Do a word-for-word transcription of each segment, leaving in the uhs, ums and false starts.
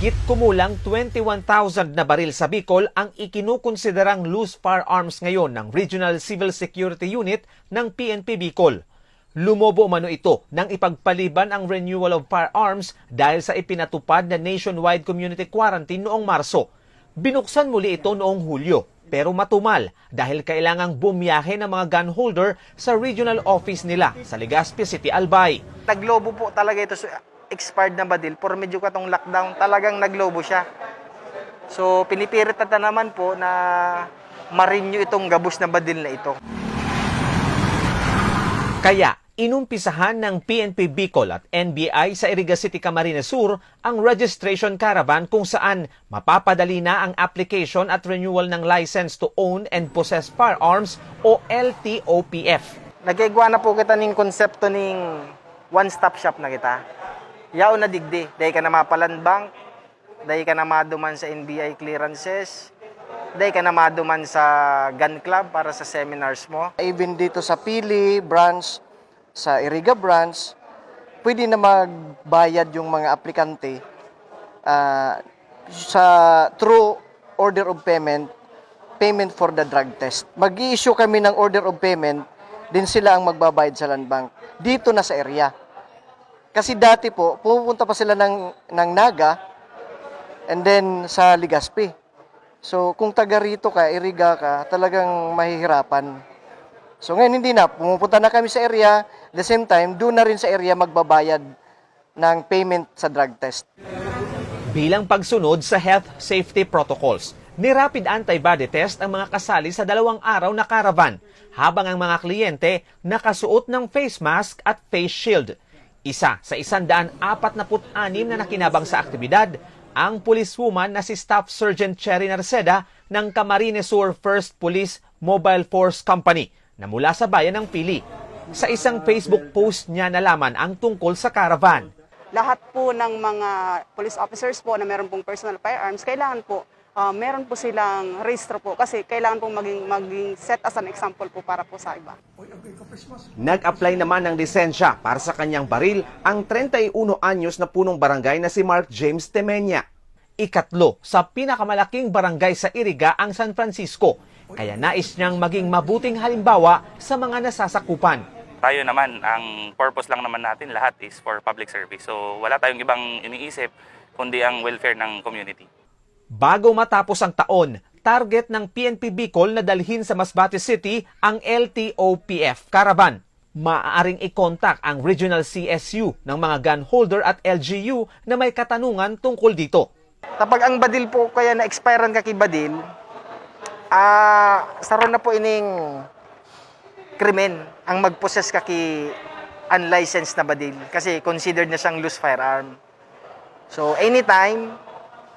Mahigit kumulang twenty-one thousand na baril sa Bicol ang ikinukonsiderang loose firearms ngayon ng Regional Civil Security Unit ng P N P Bicol. Lumobo umano ito nang ipagpaliban ang renewal of firearms dahil sa ipinatupad na nationwide community quarantine noong Marso. Binuksan muli ito noong Hulyo, pero matumal dahil kailangang bumiyahe ng mga gun holder sa regional office nila sa Legazpi City, Albay. Naglobo po talaga ito sa expired na badil, por medyo katong lockdown, talagang naglobo siya. So, pinipirit na naman po na ma-renew itong gabos na badil na ito. Kaya, inumpisahan ng P N P Bicol at N B I sa Iriga City, Camarines Sur ang registration caravan kung saan mapapadali na ang application at renewal ng License to Own and Possess Firearms o L T O P F. Nagkaigwa na po kita ning konsepto ning one-stop shop na kita. Yaon na digdi, dai ka na mapa-land bank, dai ka na maduman sa N B I clearances, dai ka na maduman sa gun club para sa seminars mo. Even dito sa Pili branch, sa Iriga branch, pwede na magbayad yung mga aplikante, ah, sa through order of payment, payment for the drug test. Mag-i-issue kami ng order of payment, din sila ang magbabayad sa land bank. Dito na sa area. Kasi dati po, pumupunta pa sila ng, ng Naga and then sa Legazpi. So, kung taga rito ka, Iriga ka, talagang mahihirapan. So, ngayon hindi na. Pumupunta na kami sa area, the same time, doon na rin sa area magbabayad ng payment sa drug test. Bilang pagsunod sa health safety protocols, ni-rapid antibody test ang mga kasali sa dalawang araw na caravan, habang ang mga kliyente nakasuot ng face mask at face shield. Isa sa isang daan apat na put anim na nakinabang sa aktibidad, ang policewoman na si Staff Sergeant Cherry Narceda ng Camarines Sur First Police Mobile Force Company na mula sa bayan ng Pili. Sa isang Facebook post niya nalaman ang tungkol sa caravan. Lahat po ng mga police officers po na meron pong personal firearms, kailangan po, ah, meron po silang rehistro po kasi kailangan pong maging, maging set as an example po para po sa iba. Nag-apply naman ng lisensya para sa kanyang baril ang treinta y uno anyos na punong barangay na si Mark James Temenia. Ikatlo sa pinakamalaking barangay sa Iriga ang San Francisco, kaya nais niyang maging mabuting halimbawa sa mga nasasakupan. Tayo naman, ang purpose lang naman natin lahat is for public service. So, wala tayong ibang iniisip kundi ang welfare ng community. Bago matapos ang taon, target ng P N P Bicol na dalhin sa Masbate City ang L T O P F caravan. Maaaring i-contact ang Regional C S U ng mga gun holder at L G U na may katanungan tungkol dito. Kapag ang badil po kaya na-expiran ka ki badil, ah, saro na po ining krimen ang mag-possess ka ki unlicensed na badil kasi considered na siyang loose firearm. So, anytime,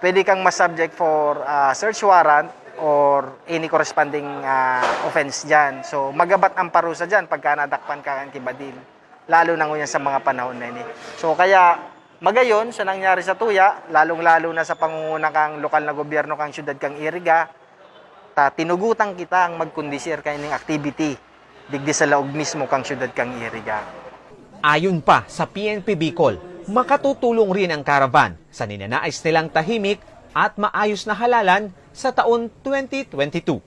pwede kang ma-subject for, ah, search warrant or any corresponding, ah, offense dyan. So, magabat ang parusa dyan pagka nadakpan ka kan ki badil. Lalo na ngunyan sa mga panahon na ini. So, kaya magayon sa nangyari sa tuya, lalong-lalo na sa pangunguna kang lokal na gobyerno kang siyudad kang Iriga, ta tinugutan kita ang magkondisir kaining activity digdi sa laog mismo kang siyudad kang Iriga. Ayon pa sa P N P Bicol, makatutulong rin ang caravan sa ninanais nilang tahimik at maayos na halalan sa taon twenty twenty-two.